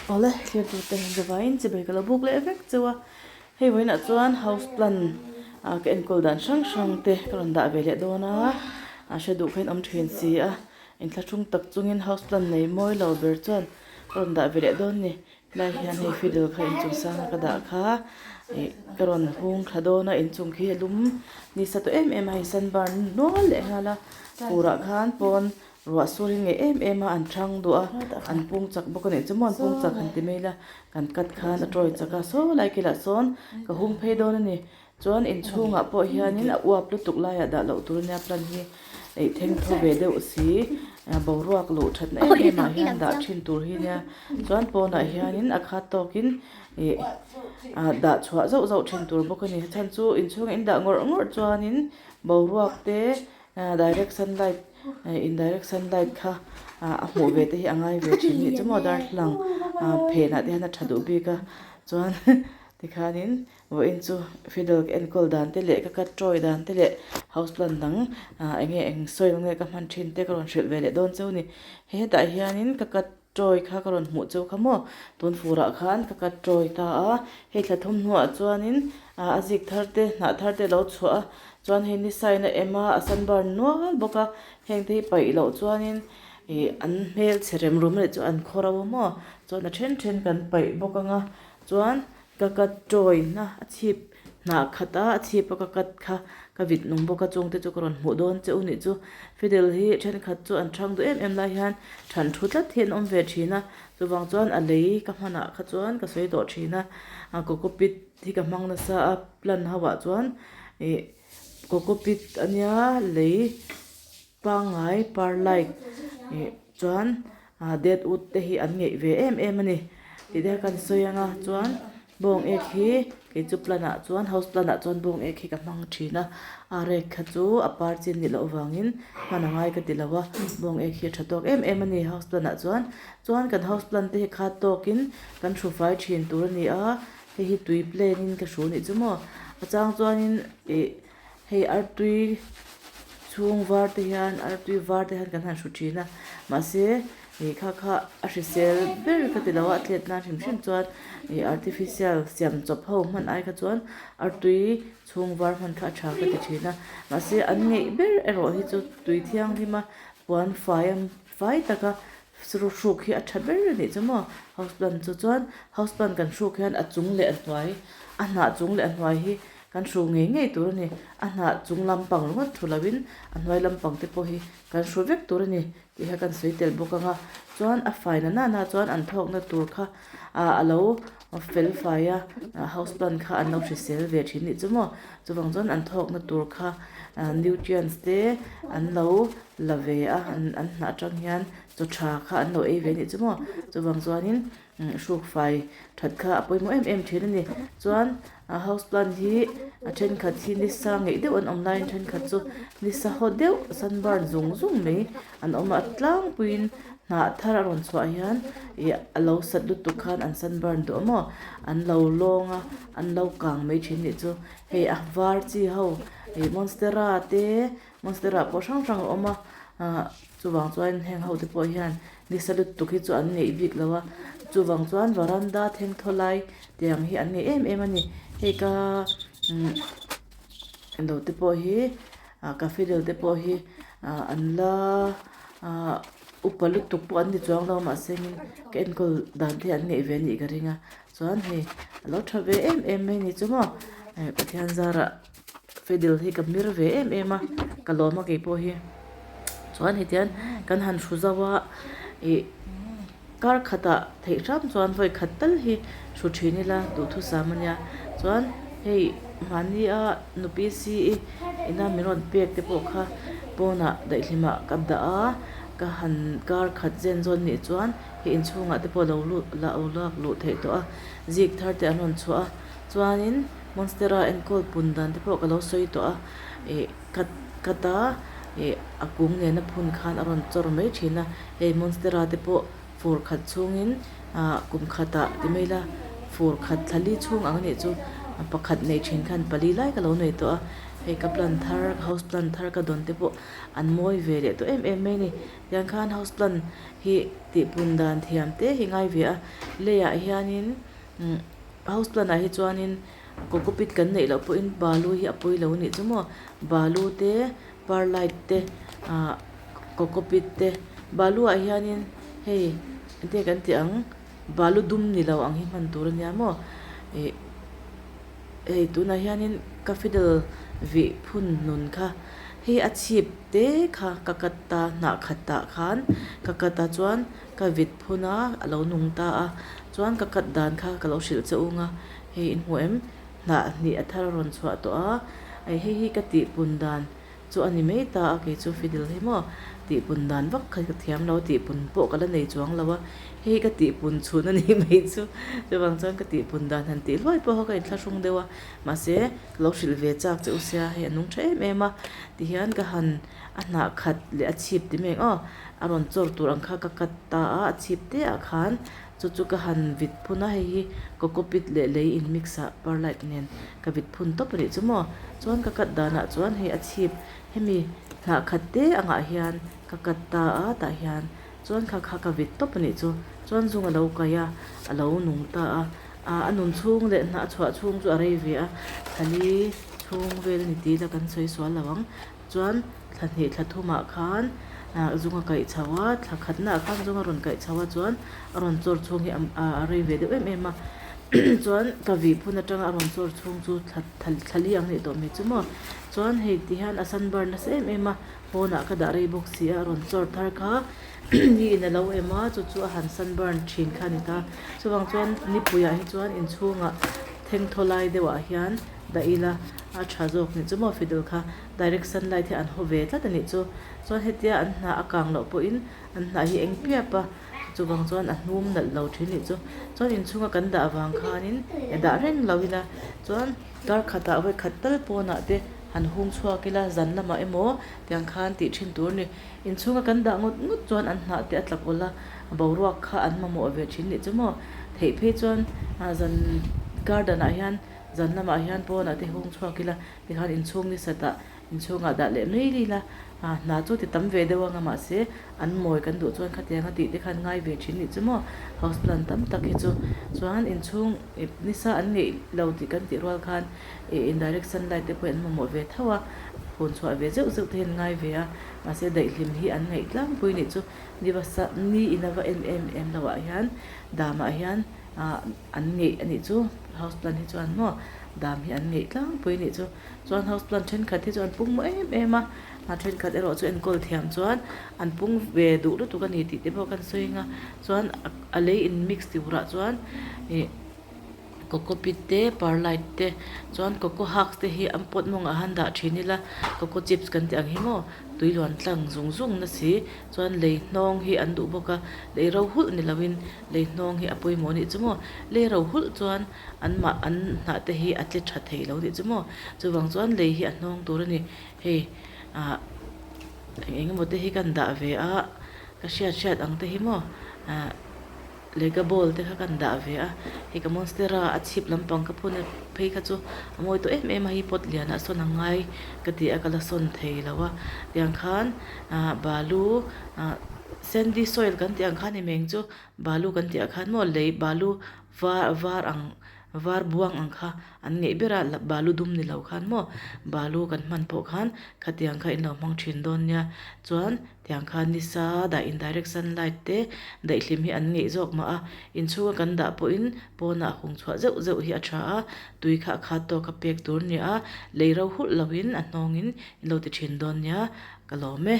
Awle thlir tur te zavaiin chibai ka lo buk leh vek cheu a, hei vawiinah chuan house plant ah ka enkawl dan hrang hrang te ka rawn dah ve leh dawn a, a hre duh kha in awm thin si a, inthlahrung tak chungin house plant nei mawi lo ber chuan ka rawn dah ve leh dawn a ni. Helai hian hei fiddle kha inchung sanga ka dah kha ih ka rawn hung thla dawn a inchung khi a lum nisa tawh em em a hei sunburn nual leh nghal a furah khan pawn ruah sur hi ngei em em a an thang duh a an pung chak bawk a nih chu maw an pung chak han ti mai ila kan cut khan a tawi chak a saw lai kilah sawn ka hung phei dawn a ni. Chuan inchhungah pawh hianin a uap lutuk laiah dah loh tur ania plant hi eih theng thaw ve deuh si boruak luh thatna em em ah hian dah thin tur hi nia chuan pawnah hianin a khat tawkin ih ah dah chhuah zauh zauh thin tur bawk a ni chhan chu inchhunga in dah ngawrh ngawrh chuanin boruak te direct sunlight indirect sunlight kha ah a hmuh ve te hi a ngai ve thin nih chu maw darthlalang ah phenah te hian a tha duh bik a chuan tikhanin. Vawiin chu fiddle ka enkawl dan te leh ka cut tawi dan te leh house plant dang ah eng nge eng soil nge ka hman thin te ka rawn hrilh ve leh dawn cheu a ni. Hetah hianin ka cut tawi kha ka rawn hmuh cheu kha maw tun furah khan ka cut tawi ta a, hei thla thum hnuah chuanin ah a zik thar te hnah thar te a lo chhuah a, chuan hei ni sign a em a, a sunburn nual bawk a, heng te hi paih loh chuanin ih an hmelchhe rem rum leh chu an khaw ro a maw chuan a then then kan paih bawk ang a, chuan Ka cut tawihna a chhip hnah khat a, a chhip a ka cut kha ka vit nung bawk a, chungte chu ka rawn hmuh dawn che u nih chu. Fiddle hi thenkhat chu an thang duh em em lai hian than thu tlat hi an awm ve thin a, chuvang chuan a lei ka hmanah kha chuan ka sawi tawh thin a, coco pit hi ka hmang nasa a plant ho ah chuan ih coco pit ania lei pangngai perlite ih chuan ah dead wood te hi an ngeih ve em em a ni tih te kha kan sawi ang a chuan bawng ek hi kei chu plant ah chuan house plant ah chuan bawng ek hi ka hmang thin a a rek kha chu a par chin nih loh avangin hman a ngai ka ti lo a bawng ek hi a tha tawk em em a ni house plant ah chuan chuan kan house plant te hi khat tawkin kan hru fai thin tur a ni a hei hi tui plain in ka hru nih chu maw a chang chuanin ih. Hei artui chhung var te hian artui var te hian kan han hru thin a mahse ih kha kha a hrisel ber ka ti lo a a tlet nan hrim hrim chuan ih artificial siam chawp ho hman ai kha chuan artui chhung var hman kha a tha ka ti thin a mahse an ngeih ber erawh hi chu tui thianghlim a puan fai a fai taka hruk hi a tha ber a nih chu maw house plant chu chuan house plant kan hruk hian a chung leh a hnuai a hnah chung leh a hnuai hi Kan hru ngei ngei tur a ni. A hnah chung lampang ringawt thu loin a hnuai lampang te pawh hi kan hru vek tur a ni tih kha kan sawi tel bawk ang a. Chuan a fai na nana chuan an thawkna tur kha ah a lo fel fai a, house plant kha an lo hrisel ve thin nih chu maw. Chuvang chuan an thawkna tur kha nutrients te an lo la ve a, an hnah atang hian chaw tha kha an lo ei ve nih chu maw. Chuvang chuanin hruk fai that kha a pawimawh em em thin a ni. Chuan a house plant hi a thenkhat hi nisa ngeih deuh an awm laiin thenkhat chu nisa haw deuh sunburn zung zung mai an awm a a tlangpuiin hnah thar a rawn chhuah hian ih a lo sat lutuk khan an sunburn duh a maw an lo lawng a an lo kang mai thin nih chu hei a var chi ho ih monstera te monstera pawh hrang hrang a awm a ah chuvang chuan heng ho te pawh hian nisa lutuk hi chu an ngeih bik lo a chuvang chuan varanda thengthaw lai tiang hi an ngeih em em a ni hei ka umm eng te pawh hi ah cathedral te pawh hi ah an la ah upa lutuk pawh an ni chuang lo mahse ka enkawl dan te hi an ngeih ve a nih ka ring a chuan hei a lo tha ve em em mai a ni chu maw eh Pathian zarah. Fiddle hi ka mir ve em em a ka lawm a keipawh hi chuan hetiang kan han hru zauh a ih kar khatah theih hram chuan vawi khat tal hi hru thin ila duhthusam a nia chuan hei mahni a nupi si i ina min rawn pek te pawh kha pawnah daihlimah ka dah a ka han kar khat zen zawn nih chuan hei inchhungah te pawh lo lut lo lak luh theih tawh a zik thar te an rawn chhuah a chuanin. Monstera enkawl pun dan te pawh ka lo sawi tawh a, ih cut cut a ih a kung nena phun khan a rawn chawr mai thin a, hei monstera te pawh fur khat chhungin ah kum khatah ti mai ila fur khat thla li chhung ang anih chu Pakhat nei thin khan pali lai ka lo nei tawh a, hei ka plant thar house plant thar ka dawn te pawh an mawi ve leh tawh em em mai a ni. Tiang khan house plant hi tihpun dan thiam te hi ngai ve a, leiah hianin umm house plant ah hi chuanin cocopeat kan neih loh pawhin balu hi a pawi lo a nih chu maw balu te perlite te ah cocopeat te balu ah hianin hei engtin nge kan tih ang. Balu dum ni lo ang hi hman tur a nia maw? Ih hei tunah hianin ka fiddle vih phun nun kha hei a chhip te kha ka cut a hnah khat ah khan ka cut a chuan ka vit phun a a lo nung ta a chuan ka cut dan kha ka lo hrilh che ung a hei in hmu em hnah hnih a thar a rawn chhuah tawh a hei hi ka tih pun dan. Chu a ni mai ta a, kei chu fiddle hi maw tihpun dan vak kha ka thiam lo, tihpun pawh ka la nei chuang lo a, hei ka tihpun chhun a nih mai chu, chuvang chuan ka tihpun dan han tih hluai pawh kha ka inthlahrung deuh a, mahse ka lo hrilh ve chak che u sia, hei a nung tha em em a, tihian ka han a hnah khat leh a chhip ti mai ang aw, a rawn chawr tur ang kha ka cut ta a, a chhip te ah khan chu chu ka han vit phun a, hei hi cocopeat leh lei in mix ah perlite nen. Ka vit phun tawp a nih chu maw? Chuan ka cut danah chuan hei a chhip hemi hnah khat te angah hian ka cut ta a tah hian chuan kha kha ka vit tawp a nih chu. Chuan zung a lo kai a, a lo nung ta a. Ah a nun chhung leh hnah a chhuah chhung chu a rei ve a, thla chhung vel a ni tih ila kan sawi sual lo ang. Chuan thla hnih thla thumah khan ah zung a kaih chho a, thla khatnaah khan zung a rawn kaih chho a chuan a rawn chawr chhung hi a rei ve deuh em em a chuan ka vih phun atanga a rawn chawr chhung chu thla thla li ang nih tawh mai chu maw chuan hei ti hian a sunburn nasa em em a pawnah ka dah rei bawk si a a rawn chawr thar kha ni in a lo em a chu chu a han sunburn thin kha a ni ta chuvang chuan nipuiah hi chuan inchhungah thengthaw lai deuhah hian dah ila a tha zawk nih chu maw fiddle kha direct sunlight hi an haw ve tlat a nih chu chuan hetia an hnah a kang loh pawhin an hnah hi eng piap a chuvang chuan a hnum nalh lo thin nih chu chuan inchhunga kan dah avang khanin e dah reng lo ila chuan kar khatah vawi khat tal pawnah te han hung chhuak ila zan lamah emaw tiang khan tih thin tur a ni inchhunga kan dah ngawt ngawt chuan an hnah te a tla kawlh a boruak kha an mamawh ve thin nih chu maw theih phei chuan zan garden ah hian zan lamah hian pawnah te hung chhuak ila Tikhan inchhung ni satah inchhungah dah leh mai ila a hna chu ti tam ve deuh anga mahse an mawi kan duh chuan khatianga tih te khan ngai ve thin nih chu maw house plant tam tak hi chu chuan inchhung nisa an ngeih lo tih kan tih rual khan ih indirect sunlight te pawh hi an mamawh ve tho a phun chhuah ve zeuh zeuh te hi an ngai ve a mahse daihlim hi an ngaih tlangpui nih chu ni va sa ni in a va en em em loh ah hian damah hian ah an ngeih a nih chu house plant hi chuan maw. Dam hi an ngeih tlangpui nih chu. Chuan house plant thenkhat hi chu an pung maw em em a, a thenkhat erawh chu enkawl thiam chuan an pung ve duh lutuk a ni tih te pawh kan sawi ang a. Chuan a lei in mix turah chuan ih cocopeat te perlite te chuan coco husk te hi an pot mawngah han dah thin ila coco chips kan tih ang hi maw tui luan tlang zung zung na si chuan lei hnawng hi an duh bawk a, lei ro hulh ni lovin lei hnawng hi a pawimawh a nih chu maw. Lei ro hulh chuan an mah an hnah te hi a tle tha thei lo tih chu maw chuvang chuan lei hi a hnawng tur a ni hei ah eng eng emaw te hi kan dah ve a ka hriat hriat ang te hi maw ah lega ball te kha kan dah ve a hei ka monstera a chhip lampang ka phun phei kha chu a mawi tawh em em a hei pot lianah sawn a ngai ka ti a ka la sawn thei lo a tiang khan ah balu ah sandy soil kan tih ang khan ni mai ang chu balu kan tih ah khan maw lei balu Var var ang var buang ang kha an ngeih ber a balu dum ni lo khan maw balu kan hman pawh khan khatiang kha in lo hmang thin dawn nia chuan tiang khan nisa dah in direct sunlight te daihlim hi an ngeih zawk mah a inchhunga kan dah pawhin pawnah hung chhuah zeuh zeuh hi a tha a tui kha a khat tawk a pek tur a ni a lei ro hulh loin a hnawngin in lo ti thin dawn nia ka lawm e.